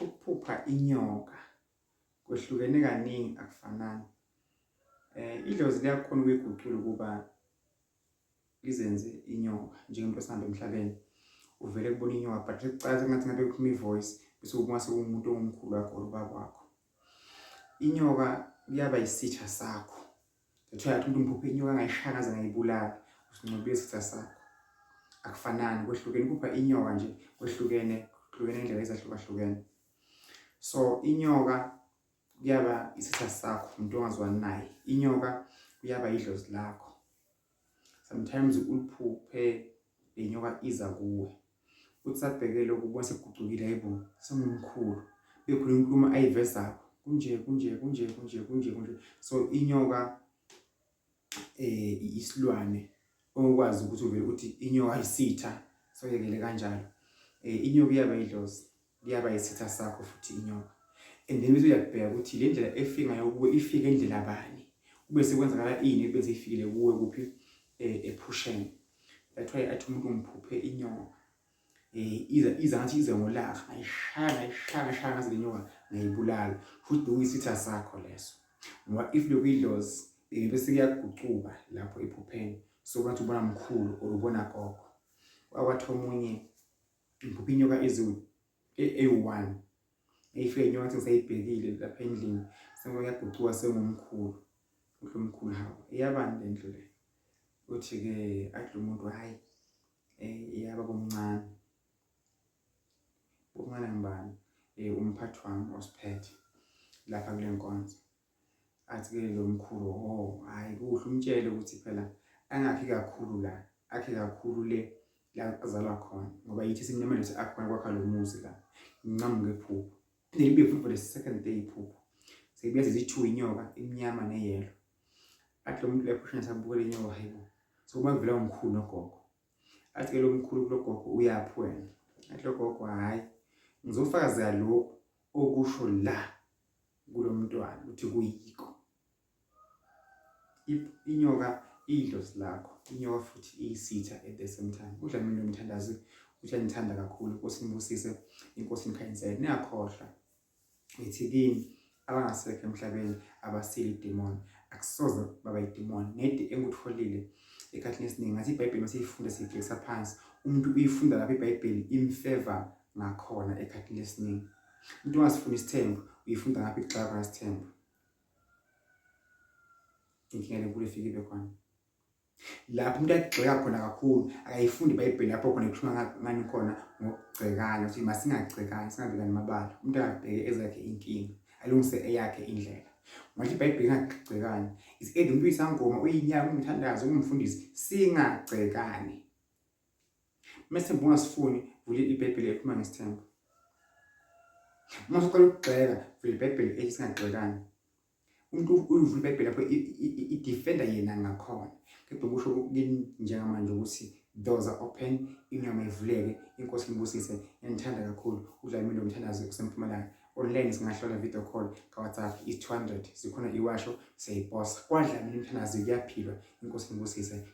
Ukuphupha inyoka kwehlukene kaningi akufanani. Idlozi liyakhona ukuyigucula ukuba lizenze inyoka njengomuntu osihamba emhlabeni. Uvele kubona inyoka but likucaca sengathi ngabe kuphuma i-voice bese ubona sekuwumuntu ongumkhulu wakho or ubaba wakho. Inyoka kuyaba isitha sakho. That's why athi umuntu ngiphuphe inyoka ngayishaya ngaze ngayibulala, usinqobile isitha sakho. Akufanani kwehlukene ukuphupha inyoka nje kwehlukene kuhlukene indlela ezahlukahlukene. So inyoka kuyaba isitha sakho umuntu ongazwani naye. Inyoka kuyaba idlozi lakho. Sometimes uliphuphe le nyoka iza kuwe. Uthi sabheke lokhu ubona sekugucukile hayibo sengumkhulu. Bekhona inkulumo ayivezako kunje kunje kunje kunje kunje kunje. So inyoka isilwane ongakwazi ukuthi uvele uthi inyoka isitha soyekele kanjalo. Inyoka iyaba idlozi. Liyaba isitha sakho futhi inyoka. And then bese uyabheka ukuthi le ndlela efika ngayo kuwe ifike ndlela bani. Kube sekwenzakala ini bese ifikile kuwe kuphi ephusheni. That's why athi umuntu ngiphuphe inyoka. Iza iza ngathi ize ngolaka ngayishaya ngayishaya ngayishaya ngaze le nyoka ngayibulala. Futhi bekuyisitha sakho leso. Ngoba if bekuyidlozi bese kuyagucuka lapho ephupheni. So ngathi ubona mkhulu or ubona gogo. Kwakwathi omunye ngiphupha inyoka eyi-one eyifike inyoka ngathi ngisayibhekile lapha endlini sengoba kuyagucuka sengumkhulu uthi umkhulu hawu iyabani le ndlu le uthi-ke athi lo muntu hhayi iyaba bomncane bomncane ngubani umphathi wami osiphethe lapha kule nkonzo. Athi-ke lo mkhulu, oh hhayi kuhle umtshele ukuthi phela angakhi kakhulu la, akhe kakhulu le la azalwa khona ngoba yithi simnyama lesi akhona kwakha lo muzi la. Nginqamuke iphupho. Phinde libuye futhi for the second day iphupho. Sekubuya seziyi-two inyoka, imnyama neyelo. Athi lo muntu lapho ushona sabukela inyoka hayibo. So uma kuvela umkhulu nogogo. Athi ke lo mkhulu kulo gogo uyaphi wena? Athi lo gogo hhayi ngizofakazela lokhu okusho la kulo mntwana ukuthi kuyikho. Inyoka iyidlozi lakho, inyoka futhi iyisitha at the same time. UDlamini lomthandazi uthi anithanda kakhulu, inkosi inibusise, inkosi inikhanyisele. Ningakhohlwa ngithi kini abangasekho emhlabeni abasile idemoni, akusoze baba idemoni. Nedi engikutholile ekhathini esiningi ngathi iBhayibheli masiyifunda siyibhekisa phansi, umuntu uyifunda lapho iBhayibheli imfeva ngakhona ekhathini esiningi. Umuntu ongasifuni isithembu uyifunda ngaphi ixaka khona isithembu. Inkinga lenkulu efike ibe khona. Lapho umuntu agxeka khona kakhulu akayifundi iBhayibheli lapho khona kukhuluma ngani khona ngokugcekana ukuthi masingagcekani singabekani amabala. Umuntu akabheke ezakhe inkinga alungise eyakhe indlela. Manje iBhayibheli ingagcekani. Is either umuntu uyisangoma uyinyanga umthandazo ungumfundisi singagcekani. Uma isithembu ungasifuni vula iBhayibheli ekhuluma ngesithembu. Uma usuqala ukugxeka vula iBhayibheli ethi singagxekani. Umuntu uyivula iBhayibheli lapho i-defender yena ngakhona. Kepha kusho kini njengamanje ukuthi doors are open, inyama ivuleke, inkosi inibusise, ngiyanithanda kakhulu. UDlamini lomthandazo usempumalanga. Online singahlola video call ka WhatsApp is 200 zikhona iwasho siyayiposa. KwaDlamini umthandazo kuyaphilwa, inkosi inibusise.